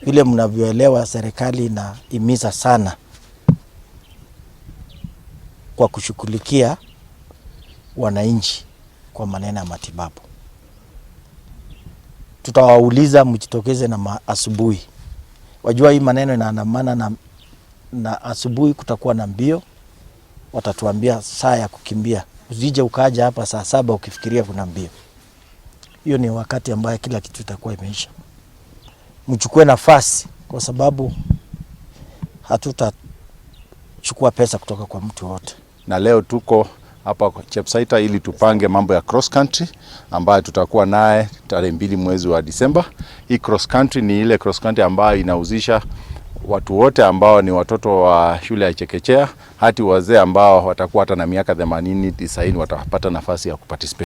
Vile mnavyoelewa, serikali inahimiza sana kwa kushughulikia wananchi kwa maneno ya matibabu. Tutawauliza mjitokeze na asubuhi. Wajua hii maneno inaandamana na asubuhi kutakuwa na mbio, watatuambia saa ya kukimbia. Usije ukaja hapa saa 7 ukifikiria kuna mbio. Hiyo ni wakati ambaye kila kitu itakuwa imeisha. Mchukue nafasi, kwa sababu hatutachukua pesa kutoka kwa mtu wote. Na leo tuko hapa Chepsaita ili tupange mambo ya cross country ambayo tutakuwa naye tarehe 2 mwezi wa Disemba. Hii cross country ni ile cross country ambayo inahusisha watu wote ambao ni watoto wa shule ya chekechea hadi wazee ambao watakuwa hata na miaka 80 90 watapata nafasi ya kuparticipate.